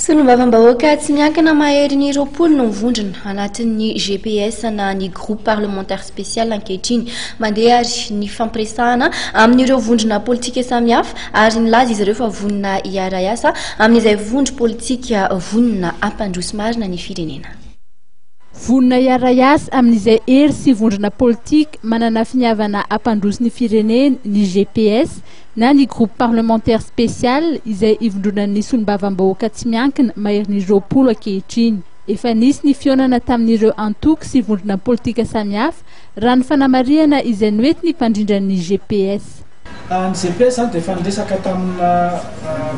Solombavambahoaka tsy miankina maherin'ny 20 no mivondrona anatin'ny GPS na ny Groupe Parlementaire Spécial ankehitriny. Mandeha ary ny fampiresahana amin'ireo vondrona politika samihafa ary nilaza izy ireo fa vonona hiara-hiasa amin'izay vondro politika vonona hampandroso marina ny firenena. Vonona hiara-hiasa amin'izay hery sy vondrona politika manana finiavana hampandroso ny firenena ny GPS na ny Groupe Parlementaire Spécial izay ivondronan'ny solombavambahoaka tsy miankina maherin'ny 20 ankehitriny. Efa nisy ny fihaonana tamin'ireo antoko sy vondrona politika samihafa raha ny fanamarihana izay noentin'ny mpandrindran'ny GPS. Ny GPS zany dia efa niresaka tamina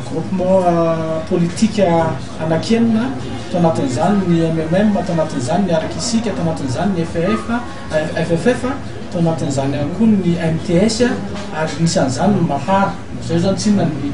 groupement politique anankienina, tao anatin'izany ny MMM, tao anatin'izany ny Araka Isika, tao anatin'izany ny FF, FFF, tao anatin'izany ihany koa ny MTS ary anisan'izany ny MAPAR. Izay zany tsinona ny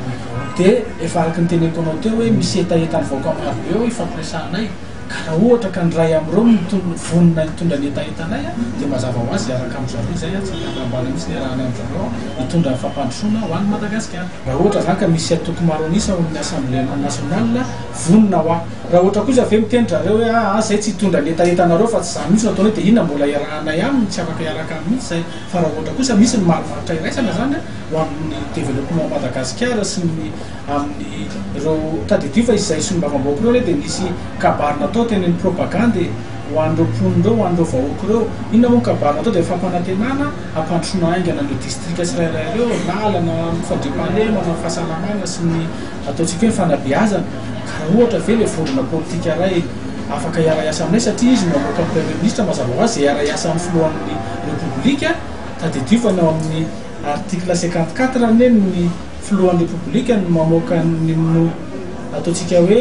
dia efa araka ny teneniko anao teo hoe misy hetahetan'ny vahoaka maro be eo ifampiresahanay ka raha ohatra ka ny iray amin'ireo no vonona hitondra ny hetahetanay dia mazava ho azy hiaraka amin-dry zareo izay, tsy miambambana mihitsy ny hiarahanay amin-dry zareo hitondra ny fampandrosoana ho an'i Madagasikara. Raha ohatra izany ka misy antoko maro an'isa ao amin'ny Assemblée nationale vonona ho ahy. Raha ohatra kosa ve miteny ry zareo hoe aa zay tsy hitondra ny hetahetanareo fa tsy izany mihitsy no ataonay dia inona mbola hiarahanay aminy, tsy afaka hiaraka aminy mihitsy izay. Fa raha ohatra kosa misy ny marimaritra iraisana izany ho amin'ny développement Madagasikara sy ny amin'ny ireo, tadidio fa izay solombavambahoaka ireo anie dia nisy kabary natao teny amin'ny propagande e, ho an'ireo mponina ireo, ho an'ireo vahoaka ireo. Inona moa ny kabary natao dia fampanantenana hampandrosoana haingana an'ireo distrika tsirairay ireo, lalana, ny fandriampahalemana, ny fahasalamana sy ny ataontsika hoe ny fanabeazana. Ka raha ohatra ve ilay vondrona politika iray afaka hiara-hiasa aminay satria izy no hamoaka ny Premier ministre, mazava ho azy hiara-hiasa amin'ny filohan'ny Repoblika, tadidio fa ny ao amin'ny article 54 anie ny filohan'ny Repoblika no mamoaka ny no ataontsika hoe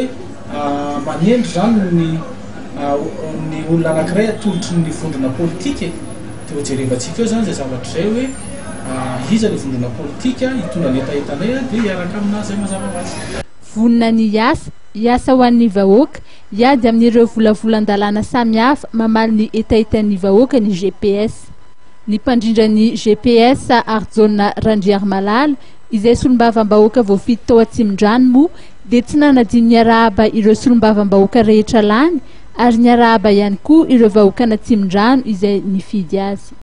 manendry izany ny ny olona anankiray atolotry ny vondrona politika e! Dia ho jerevantsika eo izany izay zavatra izay hoe iza ilay vondrona politika hitondra ny hetahetanay dia hiaraka aminazy izay mazava ho azy. Vonona ny hiasa, hiasa ho an'ny vahoaka, hiady amin'ireo volavolan-dalàna samihafa mamaly ny hetahetan'ny vahoaka ny GPS. Ny mpandrindra ny GPS Harijaona Randriarimalala, izay solombavambahoaka voafidy tao Atsimondrano moa dia tsy nanadino niarahaba ireo solombavambahoaka rehetra lany ary niarahaba ihany koa ireo vahoakan'Atsimondrano izay nifidy azy.